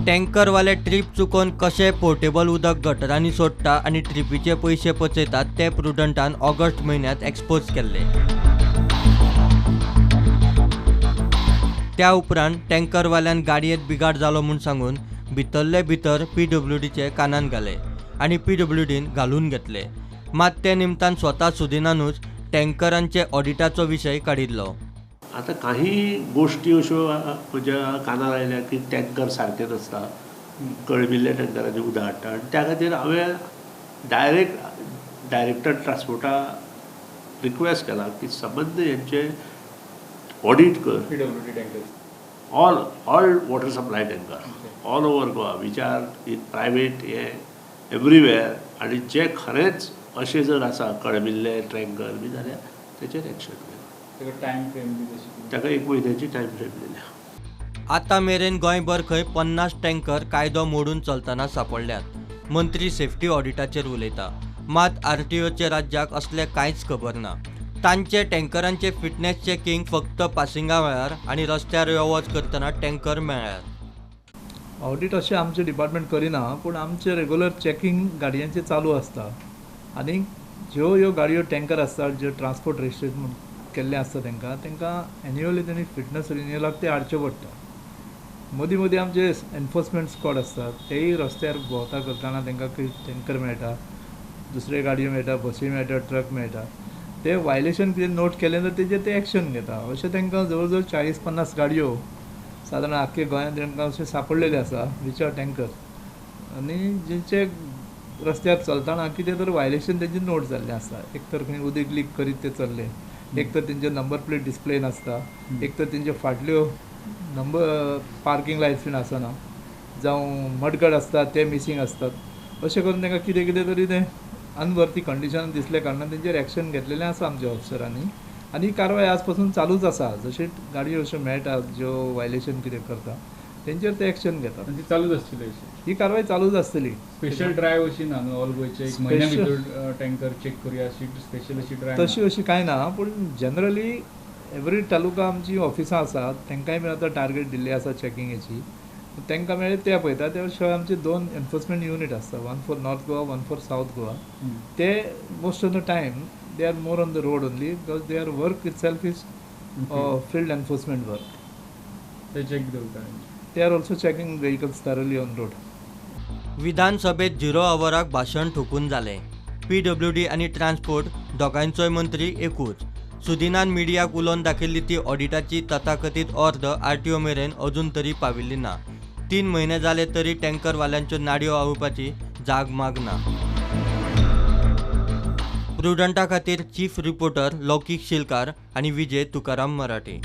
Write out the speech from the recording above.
टँकरवाले trip चुकोवन कशें portable उदक गटरांनी सोडटा आनी ट्रिपीचे पयशे पचयतात ते प्रुडंटान ऑगस्ट म्हयन्यांत एक्सपोज केल्ले. त्या उपरांत टँकरवाल्यान गाडयेंत बिगाड जालो म्हूण सांगून भितरले भितर पीडब्ल्यूडीचे कानान घाले आनी पीडब्ल्यूडीन घालून घेतले. मात ते निमतान स्वता सुदिनानूच टँकरांचे ऑडिटाचो विशय काडिल्लो. आतां काही गोश्टी अश्यो म्हज्या कानार आयल्या की टँकर सारके नासता, कळमिल्ल्या टँकरांनी उदक हाडटा आनी त्या खातीर हांवें डायरेक्ट डायरेक्टर ट्रान्सपोर्टा रिक्वेस्ट केला की संबंद हेंचे ऑडीट कर. PWD tankers, all water supply tanker all over Goa which are in private हे एवरीवेर, आनी जे खरेंच अशें जर आसा कळमिल्ले टँकर बी जाल्यार तेचेर एक्शन घेवप. टायम फ्रेम बी तशी ताका 1 म्हयन्याची टायम फ्रेम दिल्या. आतां मेरेन गोंयभर खंय 50 टँकर कायदो मोडून चलतना सांपडल्यात. मंत्री सेफ्टी ऑडिटाचेर उलयता, मात आरटीओचे राज्याक असलें कांयच खबर ना. तांचे टँकरांचे फिटनेस चॅकिंग फक्त पासिंगा वेळार आनी रस्त्यार यो वच करतना टँकर मेळ्ळ्यार. ऑडिट अशें आमचें डिपार्टमेंट करिना, पूण आमचें रेगुलर चॅकिंग गाडयांचें चालू आसता आनी ज्यो ह्यो गाडयो टँकर आसतात ज्यो ट्रान्सपोर्ट रजिस्ट्रेशन म्हूण केल्लें आसता तांकां तांकां एन्युअली तेणी फिटनस रिन्युअलाक ते हाडचें पडटा. मदीं मदीं आमचे एनफोर्समेंट स्क्वॉड आसतात, तेय रस्त्यार भोंवता करतना तांकां टँकर मेळटा, दुसरे गाडयो मेळटा, बसी मेळटा, ट्रक मेळटा. ते वायलेशन कितें नोट केलें जाल्यार तेजेर ते एक्शन घेता. अशें तांकां जवळ जवळ 40-50 गाडयो सादारण आख्खे गोंयांत तांकां अशें सांपडलेले आसा which are tanker, आनी जेंचे रस्त्यार चलतना कितें तर वायलेशन तेंचे नोट जाल्लें आसता. एक तर खंय उदीक लीक करीत ते चल्ले, एक तर तेंचे नंबर प्लेट डिस्प्ले नासता, एक तर तेंच्यो फाटल्यो नंबर पार्किंग लायट्स बीन आसना, जावं मडगाड आसता ते मिसींग आसतात. अशें करून तांकां कितें कितें तरी तें अनवर्थी कंडिशन दिसल्या कारणान तेंचेर एक्शन घेतलेलें आसा आमच्या ऑफिसरांनी आनी ही कारवाय आज पासून चालूच आसा. जशें गाडयो अश्यो मेळटा ज्यो वायलेशन कितें करता तेंचेर ते एक्शन घेतात. ती चालूच आसतली अशी ही कारवाय चालूच आसतली. स्पेशल ड्रायव्ह अशी ना न्हू ऑल गोंयचे एक म्हयन्या भितर टँकर चॅक करुया अशी स्पेशल अशी ड्रायव्ह तशी अशी कांय ना, पूण जनरली एवरी तालुका आमची ऑफिसां आसात तांकांय बीन आतां टार्गेट दिल्ली आसा चॅकिंगेची, तांकां मेळ्ळें ते पळयता. त्या शिवाय आमचे 2 एनफोर्समेंट युनीट आसता, 1 for North Goa, 1 for South Goa. ते most of the time they are more on the road only because their work itself is field enforcement work. ते चॅक दवरता. They are also checking vehicles thoroughly on road. विधानसभेत 0 आवराक भाशण ठोकून जालें. PWD आनी transport दोगांयचोय मंत्री एकूच. सुदिनान मिडियाक उलोवन दाखयल्ली ती ऑडिटाची तथाकथीत अर्द आरटीओ मेरेन अजून तरी पाविल्ली ना. 3 म्हयने जाले तरी टँकरवाल्यांच्यो नाडयो आवपाची जाग माग ना. प्रुडंटा खातीर चीफ रिपोर्टर लौकीक शिलकार आनी विजय तुकाराम मराठे.